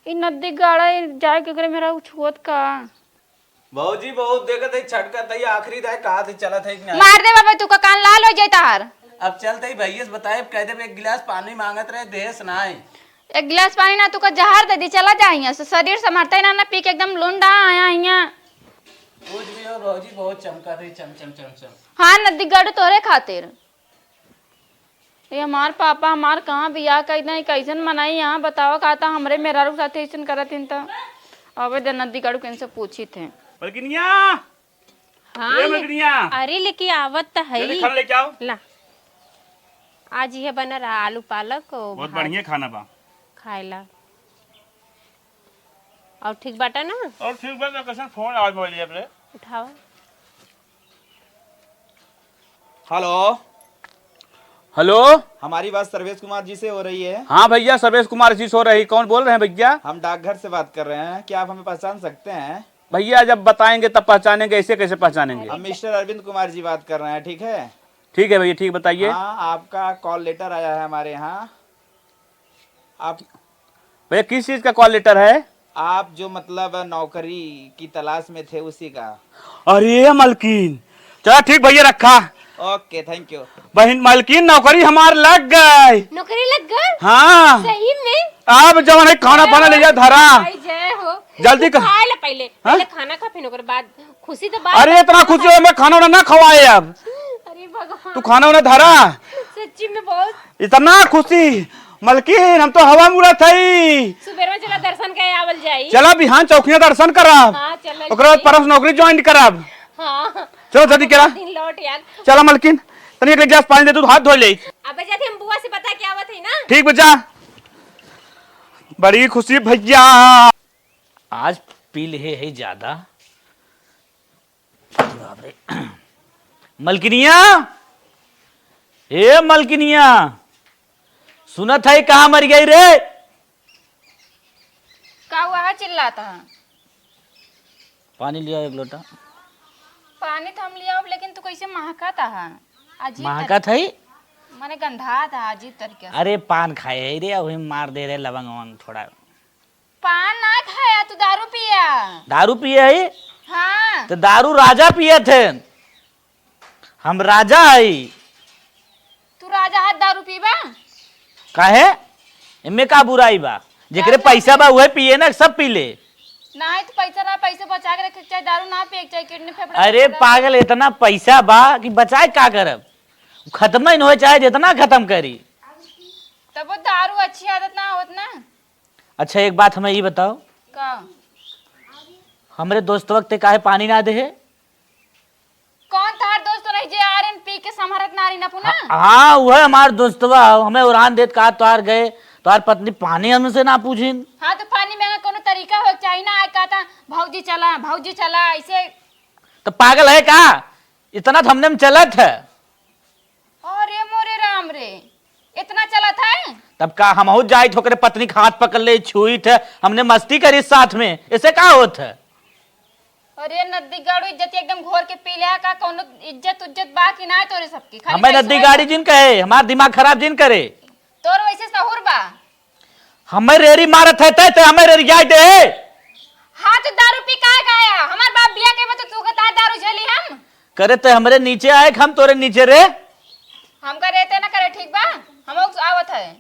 ई नदी गाड़ा, ई जाए के करे मेरा छुअत का? भौजी, बहुत देखत है, छटकत है, आखिरी दाए कहा थे चलत है कि नहीं? मार दे बाबा, तू का कान लाल हो जाए तार। अब चलते ही भैया से बताए, कह दे एक गिलास पानी मांगत रहे, देस ना है। एक गिलास पानी ना, तू का जहर दे दी, चला जा हियां से। शरीर संभरता ही ना, ना पी के एकदम लुंडा आया हियां। कुछ भी हो भौजी, बहुत चमका थे, चम, चम, चम, चम। हाँ, नद्दी गाड़ू तोरे खातिर। ये हमार पापा हमार कहाँ बियाह कई दें, कैसन मनाई यहाँ बतावा, का ता हमरे मेहरारू के साथे ऐसन करत हिन त। अबे दे नद्दी गाड़ू केन से पूछी थे। मलकिनिया! हाँ, ए ले, मलकिनिया! अरे लेके आवत त है। जल्दी खाना लेके आओ। ला। आज ये बना रहा आलू पालक और बहुत भात। बढ़िया खाना बा। खाए ला। और ठीक बाटा ना? और ठीक बा, तो कैसन फोन आज मोबाइल पे? उठाओ। हेलो। हेलो। हमारी बात सर्वेश कुमार जी से हो रही है? हाँ भैया, सर्वेश कुमार जी से हो रही। कौन बोल रहे हैं भैया? हम डाकघर से बात कर रहे हैं, क्या आप हमें पहचान सकते हैं? भैया, जब बताएंगे तब पहचानेंगे, ऐसे कैसे पहचानेंगे? हम मिस्टर अरविंद कुमार जी बात कर रहे हैं, ठीक है? ठीक है भैया, ठीक, बताइए। हाँ, आपका कॉल लेटर आया है हमारे यहाँ। आप भैया, किस चीज का कॉल लेटर है? आप जो, मतलब, नौकरी की तलाश में थे, उसी का। अरे मलकिन, चला ठीक भैया, रखा। ओके, थैंक यू। बहिन मलकिन, नौकरी हमार लग गई। नौकरी लग गई? हाँ। सही में? अब जवन है खाना पाना ले जा धरा। भाई जय हो। जल्दी तू कर। खा ले पहले, हाँ? पहले खाना खा, फिर ओकर बाद खुशी तो बात अरे है। इतना खुशी हो, मैं खाना वाना ना खवाए अब। अरे भगवान। तू खाना वाना धरा। सच्ची में बहुत। इतना खुशी, मलकिन, हम तो हवा में उड़त हई। सुबेर में चला दर्शन के आवल जाई। चला बिहान चौकिया दर्शन करब। हाँ, चला ओकरा बाद जाई। परस नौकरी ज्वाइन करब। हाँ। चलो जल्दी करा। दिन लौट यार। चला मलकिन, तनी एक गिलास पानी दे, तू हाथ धो ले। अबे जाते हम बुआ से बता के आवत है ना। ठीक बा, जा। बड़ी खुशी भैया। आज पी ले है ज्यादा। बाप रे। मलकिनिया, ए मलकिनिया, सुनत है कहाँ मर गई रे? का हुआ है चिल्लाता है? पानी लिया एक लोटा। पानी तो हम लिया, लेकिन तू कैसे महकता है? अजीब महकत तरीके है? मने गंधात है अजीब तरीके से। अरे पान खाए है रे, वही मार दे रहे लवंग ववंग थोड़ा। पान ना खाया, तू दारू पिया। दारू पिए है? हाँ। तो दारू राजा पिए थे, हम राजा हई। तू राजा हाथ दारू पीबा? काहे? एमे का बुराई बा? जेकरे पैसा बा उहे पिए ना, सब पी ले। नहीं तो पैसा ना, पैसा बचा के रखे के चाही, दारू ना पिए के चाही, किडनी फेफड़ा अरे खराब। पागल, इतना पैसा बा कि बचाए का करब? खत्म ही न होए, चाहे जितना खत्म करी। तब वो दारू अच्छी आदत ना होत ना। अच्छा, एक बात हमें ई बताओ। का? हमरे दोस्तवा के ते काहे पानी ना देहे? कौन तोहार दोस्त रही जे आर एन पी के संभरत ना रही ना पुना? हाँ, हाँ, उहे हमार दोस्तवा हो। हमें उड़ान देत कहा तोहार गए, तोहार पत्नी पानी हमसे ना पूछिन। हाँ, तो पानी में अगर कोनो तरीका हो चाही ना, आए कहता, "भौजी चला, भौजी चला", ऐसे। तो पागल है का? इतना तो हमने में चलत है। अरे मोरे राम रे, इतना चलत है? तब का हमहू जाइत ओकरे पत्नी के हाथ पकड़ ले, छुइत है, हमने मस्ती करी साथ में, ऐसे का होत है? अरे नद्दी गाड़ू, इज्जत एकदम घोर के पी ले, का कौनो इज्जत उज्जत बा कि ना तोरे सबके? खाली हमें पैसवा नद्दी गाड़ी जिन कहे, हमार दिमाग खराब जिन करे। तोर वैसे सहूर बा। हमें रेरी मारत है, ते, ते हमें रेरी जाए दे। हाँ, तो दारू पी काहे गाया? हमार बाप बिया के बा, तो तू कहता है दारू झेली हम? करे ते हमरे नीचे आए, हम तोरे नीचे रे। हमका रहते ना करे, ठीक बा? हम आवत है।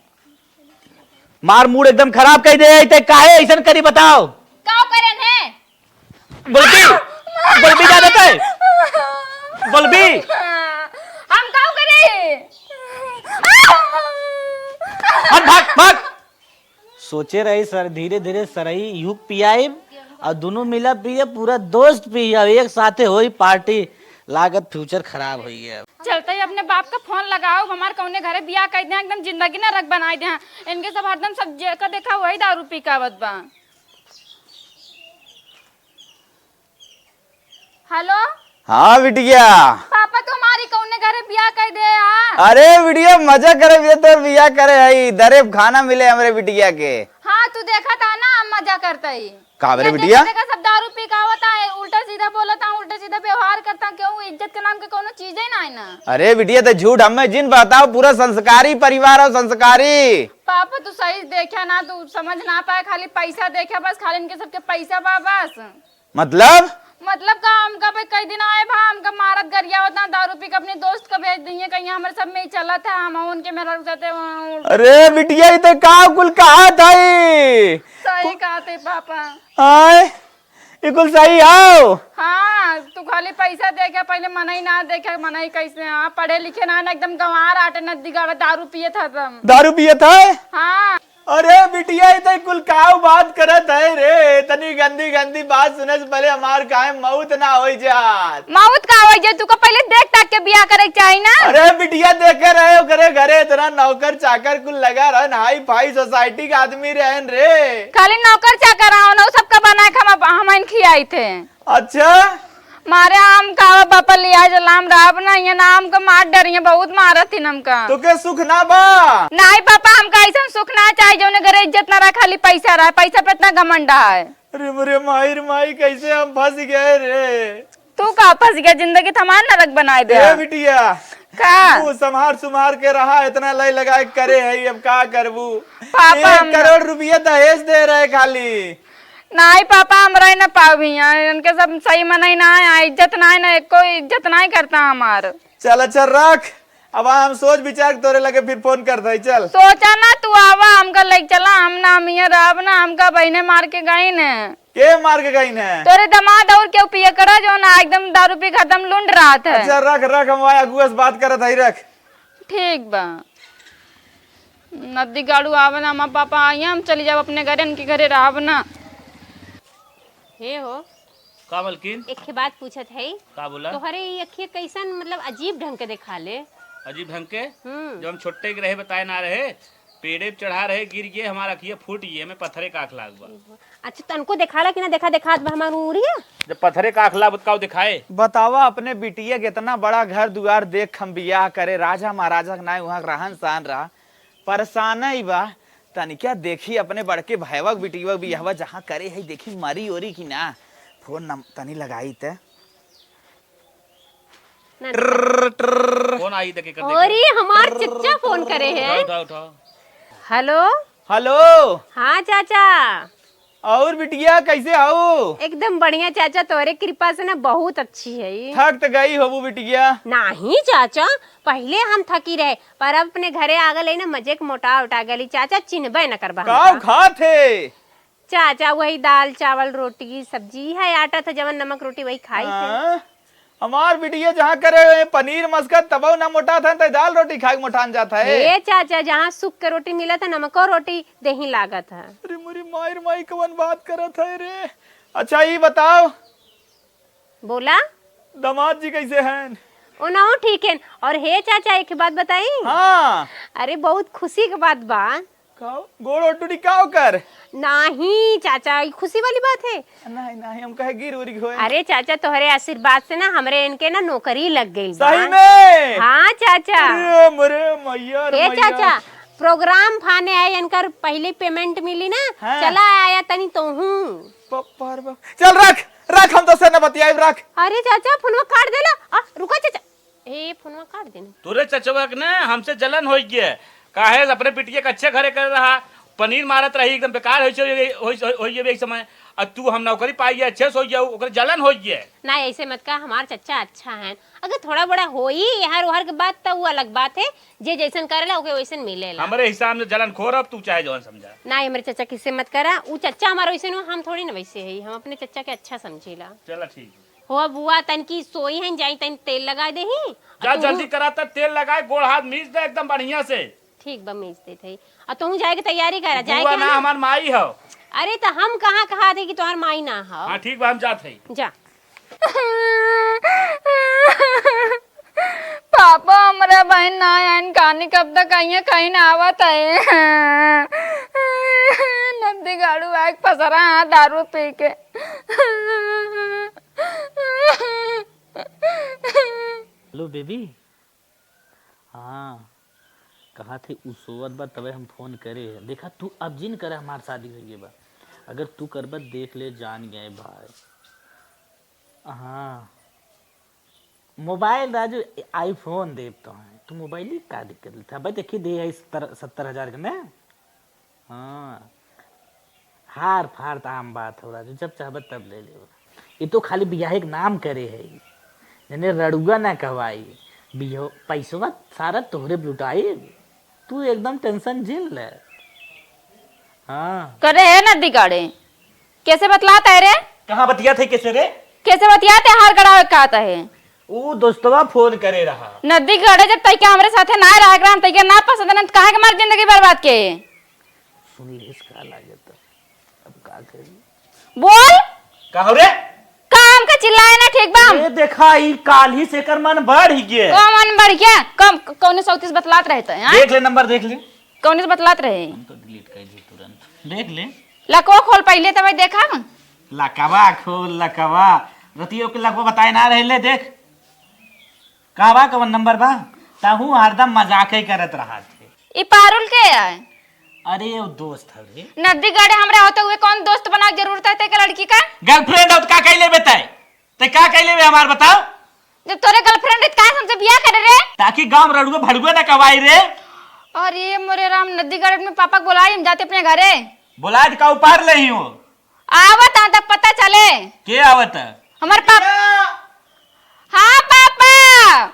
मार मूड एकदम खराब कर दे, ते काहे ऐसन करी बताओ? का करेन है? बोलबी, बोलबी जा देते। बोलबी। हम का करे? हट, भाग, भाग। सोचे रही सर, धीरे धीरे सरई यूक पियाइब और दोनों मिला पिए, पूरा दोस्त पिए, एक साथे होई पार्टी। लागत फ्यूचर खराब होई है। चलते ही अपने बाप का फोन लगाओ, हमार कौने घरे बियाह कर दे, एकदम जिंदगी नरक बनाए दे। इनके सब हरदम सब जेका देखा वही दारू पी के आवत बा। हेलो। हाँ बिटिया। पापा, तू हमारी कौने घरे बियाह कर दे यार। अरे बिटिया, मजा करे बिटिया, तोर बियाह करे हई, दरेब खाना मिले हमरे बिटिया के। हाँ, तू देखा था ना, हम मजा करता ही। का रे ये बिटिया? देखा, देखा, सब दारू पी के आवता है, उल्टा सीधा बोलता, उल्टा सीधा व्यवहार करता, क्यों इज्जत के नाम के कोनो चीज ही ना है ना। अरे बिटिया, तो झूठ हमें जिन बताओ, पूरा संस्कारी परिवार हो, संस्कारी। पापा, तू सही देखा ना, तू समझ ना पाए, खाली पैसा देखा बस, खाली इनके सबके पैसा बा बस। मतलब? मतलब का, हमका भाई कई दिन आए भा, हमका मारत गरियावत ना, दारू पी के अपने दोस्त का भेज दिए, कहीं हमरे सब में ही चलत है, हम उनके मेहरारू के साथे वहाँ उड़- अरे बिटिया, ई तो का कुल कहत है? सही कहत है पापा। आय, ई कुल सही हौ? हाँ, तू खाली पैसा देखे, पहले मनई ना देखे, मनई कैसे, हाँ, पढ़े लिखे ना, ना एकदम गंवार आटे, नदी गाड़ा दारू पिए था तुम। दारू पिए था? हाँ। अरे बिटिया, ई तो कुल काऊ बात करत है रे? इतनी गंदी गंदी बात सुने से पहले हमार काहे मौत ना होई जात। मौत का होई जात? तुका पहले देख ताक के बियाह करे के चाही ना। अरे बिटिया, देखे रहे ओकरे घरे इतना नौकर चाकर कुल लगा रहन, हाई फाई सोसाइटी के आदमी रहन रे। खाली नौकर चाकर आओ ना, उ सबका बनाए के हम, हम खियाई थे। अच्छा? मारे हम का बापा लिया जलाम रहब ना, ये ना हमका मार डरिए, बहुत मारत ही हमका। तोके सुख ना बा? नहीं पापा, हमका ऐसन सुख ना चाही जौने घरे इज्जत ना रहे, खाली पैसा रहे, पैसा पे इतना घमंड है। अरे मोरे माई रे माई, कैसे हम फंस गए रे। तू का फंस गया, जिंदगी त हमार नरक बनाए दे। ए बिटिया, का? तू संभार सुमार के रहा, इतना लय लगाए करे है, अब का करबू? पापा, एक हम करोड़ रुपया दहेज दे रहे खाली। नाई पापा, हम रह ना पाओ भैया, इनके सब सही मनई ना है, इज्जत ना है ना, एको इज्जत ना करता हमार। चल अच्छा रख, अब हम सोच विचार के तोरे लगे फिर फोन करत हई, चल। सोचा ना तू आवा, हमका लेके चला, हम ना हम यहाँ रहब ना, हमका बहिने मार के गई ने। के मार के गई ने? तोरे दामाद और केहू पियकड़ा जो ना एकदम दारू पी खत्म लुंड रहत है। अच्छा रख रख, हम वहाँ अगुआ से बात करत हई, रख। ठीक बा। नदी गाड़ू आवे ना, हमार पापा आई, हम चली जाब अपने घरे, इनके घरे रहब ना। हे हो। का मलकिन? एक ठे बात पूछत है। का बोला? तोहरे ई अखिया कैसन, मतलब, अजीब ढंग के देखा ले। अजीब ढंग के? हम्म। जब हम छोटे के रहे, बताए ना रहे, पेड़े पे चढ़ा रहे, गिर गए, हमार अखिया फूट गए, हमें पत्थरे का आँख लाग बा। अच्छा, तनको देखाला कि ना देखा, देखात बा हमार उंगरिया? जब पत्थरे का आँख लाग बा, त का दिखाए? बतावा, अपने बिटिया के इतना बड़ा घर दुआर देख हम बियाह करे, राजा महाराजा के नाय वहाँ रहन सहन रहा, परेशान ही बा। तनिका देखी अपने बड़के भैया के बिटिया के बियाहवा जहाँ करे है, देखी मरी ओरी की ना। फोन नम-, तनी लगाई त। ना, ट्र, ट्र। फोन आई देखे कर और देखे। ये हमार चच्चा फोन करे हैं। उठाओ, उठाओ, उठाओ। हेलो। हेलो। हाँ चाचा। और बिटिया कैसे हऊ? एकदम बढ़िया चाचा, तोरे कृपा से ना बहुत अच्छी है। थक त गई होबू बिटिया। नाही चाचा, पहिले हम थकी रहे, पर अब अपने घरे आ गले ना, मजे के मोटा उटा गली चाचा, चिन्हबे न करबा का हमका। खात है? चाचा, वही दाल, चावल, रोटी, सब्जी है, आटा था जवन नमक रोटी वही खाई थे। हाँ, हमार बिटिया जहाँ करे पनीर मस्का तबो ना मोटा था, त दाल रोटी खा के मोटान जात है। ए चाचा, जहाँ सुख के रोटी मिलत है, नमको रोटी देही लागत है। अरे मोरी माई रे माई, कवन बात करत है रे? अच्छा, ई बताओ, बोला। दामाद जी कैसे हैं? ओनाहू ठीक हैं। और हे चाचा, एक बात बताई? हाँ। अरे, बहुत खुशी के बात बा। का? गोड़ ओड़ टूटी का ओकर? नाही चाचा, ई खुशी वाली बात है। नाही, नाही, हम कहे गिर उर होए। अरे चाचा, तोहरे आशीर्वाद से ना हमरे इनके ना नौकरी लग गई बा। सही में? हाँ चाचा। अरे मरे मैया रे ए मैया। चाचा, प्रोग्राम फाने आए, इनकर पहले पेमेंट मिली ना, हाँ। चला आया तनी तोहू। बाप रे बाप। चल रख, रख, हम तो से न बतियाइब, रख। अरे चाचा, फोनवा काट देला। आ, रुका चाचा। ए, फोनवा काट देना। तोरे चचवा के ना हमसे जलन होइ गया। काहे अपने बिटिया के अच्छे घरे कर रहा, पनीर मारत रही, एकदम बेकार होइ, होइ, होइ, होइ गया एक समय। अब तू हम नौकरी पाई गया, अच्छे से होइ गया, ओकरे जलन होइ गया। ना, ऐसे मत कहा, हमार चच्चा अच्छा है। अगर थोड़ा बड़ा होई, यहाँ ओहर के बात, तो वो अलग बात है। जे जैसन करेला, ओके वैसन मिलेला। हमरे हिसाब से जलन खोर, अब तू चाहे जवन समझा। ना, हमरे चच्चा किसे मत करा, उ चच्चा हमार वैसे न, हम थोड़ी ना वैसे है, हम अपने चच्चा के अच्छा समझीला। चला ठीक है। हो बुआ, तनकी सोई हैं, जाई तनी तेल लगा देही। जा आ तू जल्दी करा, त तेल लगाए, गोड़ हाथ मीज दे एकदम बढ़िया से। ठीक बा, मीज देत हई। आ तोहू जाए के तैयारी करा, जाए बुआ के ना, ना? हमार माई हौ। अरे, त हम कहाँ कहा थे कि तोहार माई ना हौ? हाँ, ठीक बा, हम जात हई। जा। पापा, हमरा बहन ना आइन, कहानी कब तक आइए, कहीं ना आवत है। नदी गाड़ू आग पसरा, हाँ, दारू पी के। हेलो बेबी। हाँ, कहा थे उ सोवत बा, तबे हम फोन करे। देखा तू अब जिन करे, हमार शादी होइ गई बा। अगर तू करबा, देख ले, जान गए भाई। हाँ, मोबाइल राजू, आईफोन देब तो है। तू मोबाइल ही का दिक्कत लेता है? भाई देखी दे है सत्तर, सत्तर हजार के ना। हाँ, हार फार त आम बात हो राजू, जब चाहबे तब ले लेबे। ये तो खाली बियाहे के नाम करे है, जने रड़ुआ ना कहवाई। बियो पैसवा सारा तोहरे लुटाई, तू एकदम टेंशन झेल ले। हाँ। करे है नदी गाड़े, कैसे बतलात है रे? कहाँ बतियात है कैसे रे? कैसे बतियात है, हार गड़ावे कहत है। ऊ दोस्तवा फोन करे रहा। नदी गाड़े जब तैके हमरे साथे ना रह ग्राम तैके ना पसंद न, काहे के हमार जिंदगी बर्बाद के? सुन ले इसका लागत, अब का करी? बोल। का हो रे? काम का चिल्लाए ना, ठीक बा? ये देखा, ई काल ही से एकर मन बढ़ गए। कौन मन बढ़ गया? कम, कौने सौतीस बतलात रहते हैं, हाँ? देख ले, नंबर देख ले। कौने से बतलात रहे? हम तो डिलीट कर दी तुरंत। देख ले। लकवा खोल पहले, तब देखा। लकवा खोल, लकवा। रतियो के लकवा बताए ना रहे ले, देख। का बा, कवन नंबर बा? ताहू हरदम मजाक ही करत रहा थे। ई पारुल के है? अरे, वो दोस्त हवे। नदी गाड़े हमरा होते हुए कौन दोस्त बना के जरूरत है तेके लड़की का? गर्लफ्रेंड हो तो का कह लेबे तय? ते का कह लेबे हमार बताओ? जब तोरे गर्लफ्रेंड रही, काहे हमसे बियाह करे रे? ताकि गांव रड़ुए भड़ुए ना कवाई रे। अरे मोरे राम, नदी गाड़े में पापा को बोलाई, हम जाते अपने घरे। बोलाए तो का उपार ले ही हो? आवत हाँ, तब पता चले। के आवत है? हमार पापा। हाँ पापा।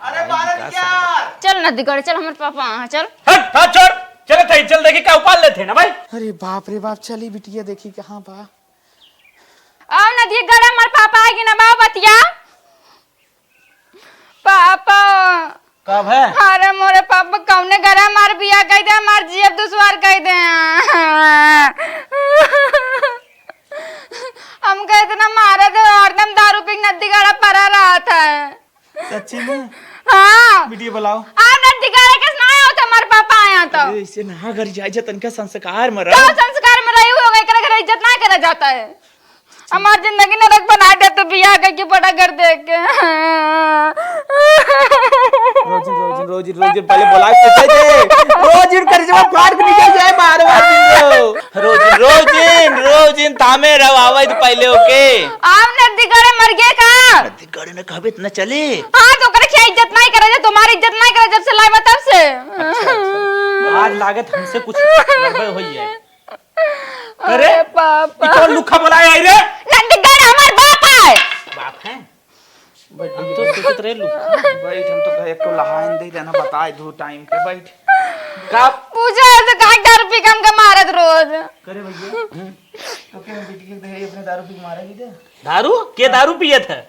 अरे बाहर निकाल। चल नदी गाड़े, चल हमार पापा, हाँ चल। हट, हाथ छोड़। चले थे, चल देखी का उपार लेते हैं ना भाई। अरे बाप रे बाप, चली बिटिया देखी कहाँ बा। आओ नदी गाड़े, हमार पापा आएगी ना, बाबा बतिया। पापा। का भय? अरे मोरे पापा, कौने घरे हमार बियाह कई दे, हमार जियब दुश्वार कई दे। हमका इतना मारे थे, हरदम दारू पी के नदी गाड़ा परा रहत है। सच्ची में? हाँ। बिटिया बुलाओ। आप नदी गाड़ा के ना आओ तो हमार पापा आया तो। अरे, ऐसे ना घर जाए जा, तनका संस्कार में रहो। का संस्कार में रही होगा, एकरा घर इज्जत ना करा जाता है। हमार जिंदगी नरक बना दे तू बियाह करके बड़ा घर देख के। रोजिन, रोजिन, रोजिन, रोजिन, पहले बोला के पूछे थे। रोजिन कर जब फाड़ के निकल जाए, मारो, रोजिन, रो। रोजिन, रोजिन, रोजिन, थामे रहो, आवे तो पहले ओके। आप नदी गाड़े मर गए का? नदी गाड़े न कहबे त न चले। हाँ, तो ओकरे क्या इज्जत नहीं करे, जो तुम्हारी इज्जत नहीं करे, जब से लाए बा तब से। अच्छा, अच्छा। आज लागत हमसे कुछ गड़बड़ होई है। अरे, अरे पापा। ई कौन लुखा बोलाए आई रे? नंदगढ़ हमार बाप है। बाप है? बैठ, अब तो सोचत रहे लुखा। बैठ, हम तो कहे, एक तो लहाइन दे देना, बताए दो टाइम के, बैठ। का? पूछा है तो कहाँ दारू पी के हमके मारत रोज। करे भैया, तो क्या हम बिटिया के दे अपने दारू पी के मारे भी दे? दारू? के दारू पियत है?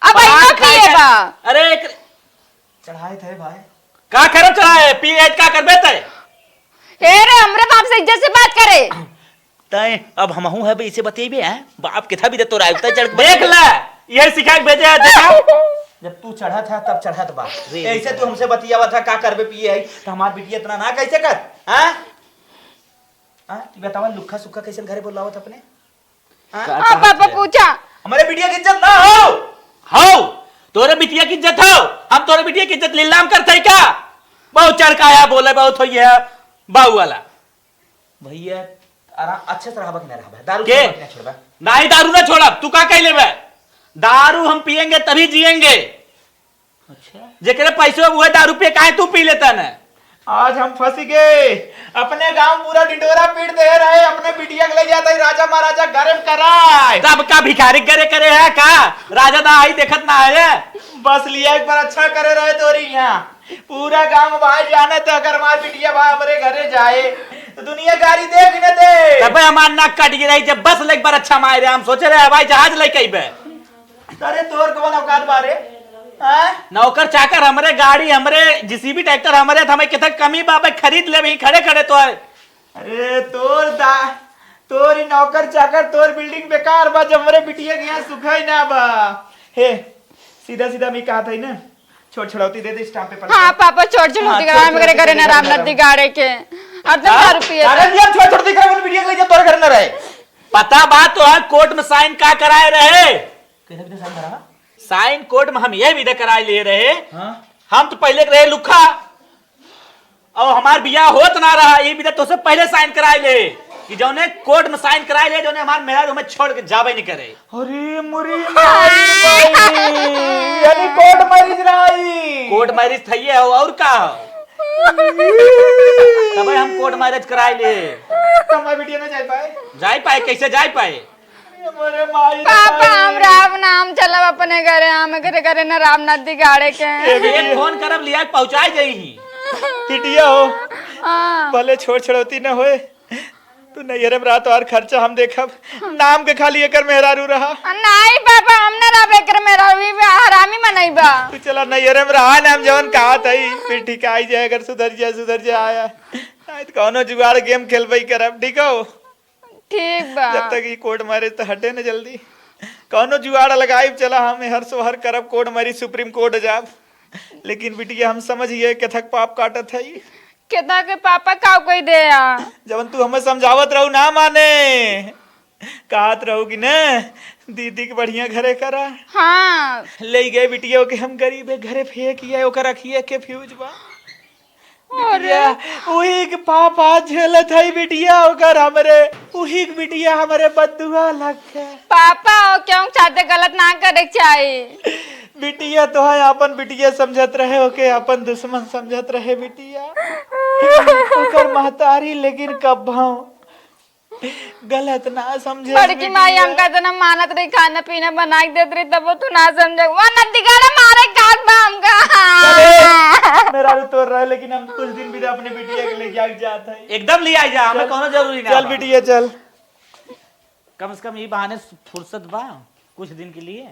अब परान अइयो खाए पिए का? बा। अरे, एक चढ़ाए थे भाई। का करब चढ़ाए? पी एच का करबे तय? ए रे, हमरे बाप से इज्जत से बात करे। तय अब हमहू है बे, इसे बतेबे, हैं? बाप के था भी दे तोरा, उतना चढ़ के देख बतेबे। ले, यही सिखा के भेजे है, देखा? जब तू चढ़त है, तब चढ़त बा। रे, ऐसे रे। तू हमसे बतियावा था, का करबे पिए है, तो हमार बिटिया इतना ना कैसे कर, हैं? हाँ, तू बतावा, लुखा सुखा कैसन घरे बोलावत अपने? हाँ? का, आ, कहा पापा थे? पूछा। हमारे बिटिया की इज्जत ना हो। हो, तोरे बिटिया की इज्जत हो। हम तोरे बिटिया की इज्जत लीलाम करते हैं क्या? बहुत चढ़ के आया बोले, बहुत होई है बाऊ वाला। भैया, आराम, अच्छे से रहबा कि ना रहबा? दारू के? छोड़बा कि ना छोड़बा? नाही, दारू ना छोड़ब। तू का कह लेबे? दारू हम पिएंगे तभी जिएंगे। अच्छा। जेकरे पैसे हुए दारू पिए, काहे तू पी लेता न? आज हम फंस गए। अपने गांव पूरा ढिंडोरा पीट दे रहे, अपने बिटिया के ले जाता ही राजा महाराजा गरम कराए। तब का भिखारी करे करे है का? राजा ना आई देखत ना है। बस लिया एक बार अच्छा करे रहे तोरी यहाँ। पूरा गांव भाई जाने तो अगर हमार बिटिया भाई हमरे घरे जाए तो दुनिया गारी देख न दे। तबे हमार नाक कट गई रही जब बस ले एक बार अच्छा मारे, हम सोचे रहे हवाई जहाज लेके अइबे। अरे तोर कौन औकात बा रे? हैं? नौकर चाकर हमरे, गाड़ी हमरे, जेसीबी ट्रैक्टर हमरे, त हमें कितना कमी बा बे, खरीद ले भी खड़े खड़े तो है। अरे तोर दा, तोर ही नौकर चाकर, तोर बिल्डिंग बेकार बा, जब हमरे बिटिया के यहाँ सुखाई ना बा। हे, सीधा सीधा मी कहत है ना, छोड़ छोड़ौती दे दे स्टाम्प पेपर हाँ, पर। पापा, छोड़ छोड़ौती हाँ, करा, छोड़ हम करे छोड़ौती करे ना दे राम दे। नदी गाड़े के। अब तो हाँ? दारू पिए कागज था। दिया, छोड़ छोड़ौती करा, उन बिटिया के ले जा, तोर घर ना रहे। पता बा तो है, कोर्ट में साइन का कराए रहे? कैसे बिना साइन करा? साइन कोर्ट में हम ये विदा कराए ले रहे। हाँ। हम तो पहले के रहे लुखा, और हमार बियाह होत ना रहा, ये विदा तोसे पहले साइन कराए ले कि जौने कोर्ट में साइन कराए ले, जौने हमार मेहरारू हमें छोड़ के जाबे नहीं करे। अरे मुरी माई, माई, यानी कोर्ट मैरिज रही। कोर्ट मैरिज था ये हो, और का हो? तबे हम कोर्ट मैरिज कराए ले। तो हमार बिटिया ना जाए पाए। जाए पाए, कैसे जाए पाए? अरे माई रे पापा, माई। हम राम नाम चलब अपने घरे, हम घरे घरे न राम नाथ दिगाड़े के। ए बिटिया। एक फोन करब, लिया के पहुंचाई जाई ही। बिटिया हो, हाँ। भले छोड़ छड़ौती न होए, तू नैहरे में रहा, तोहार खर्चा हम देखब। नाम के खाली एकर मेहरारू रहा। नाई पापा, हम न रहब एकर मेहरारू, ई बा हरामी मनई बा। तू चला नैहरे में रहा ना, हम जवन कहत हई, फिर ठीक आई जाए, अगर सुधर जाए, सुधर जाए, आया। नहीं तो कौनो जुगाड़ गेम खेलबई करब, ठीक हो? ठीक बा। जब तक ई कोर्ट मैरिज तो हटे न जल्दी, कौनो जुगाड़ लगाइब, चला हम हर सोहर करब, कोर्ट मैरिज, सुप्रीम कोर्ट जाब। लेकिन बिटिया, हम समझ गए केथक पाप काटत हई। केथा के पापा का कोई दे आ? जवन तू हमें समझावत रहू ना माने, कहत रहू कि न दीदी के बढ़िया घरे करा। हाँ। ले गए बिटिया के हम गरीब है घरे फेंक आए, ओकर अखिए के फ्यूज बा। अरे। बिटिया, उही के पाप आज झेलत हई बिटिया, ओकर हमरे, उही के बिटिया हमरे बदुआ लग गए। पापा, ओ क्यों चाहते गलत ना करे के चाही। बिटिया तोहे आपन बिटिया समझत रहे, ओके आपन दुश्मन समझत रहे बिटिया। ओकर महतारी लेकिन कब्बो गलत ना समझे बड़की बिटिया। माई हमका इतना मानत रही, खाना पीना बना के देत रही, तब तू ना समझे। वो नंदी गाड़ा मारे काट बा हमका। चले, मेरा भी तोर रहे, लेकिन हम कुछ दिन भी अपने बिटिया के लेके आके जात है। एकदम ले आई जा, हमें चल। कौनो जरूरी ना चल बा। बिटिया, चल। कम से कम ये बहाने फुर्सत बा कुछ दिन के लिए।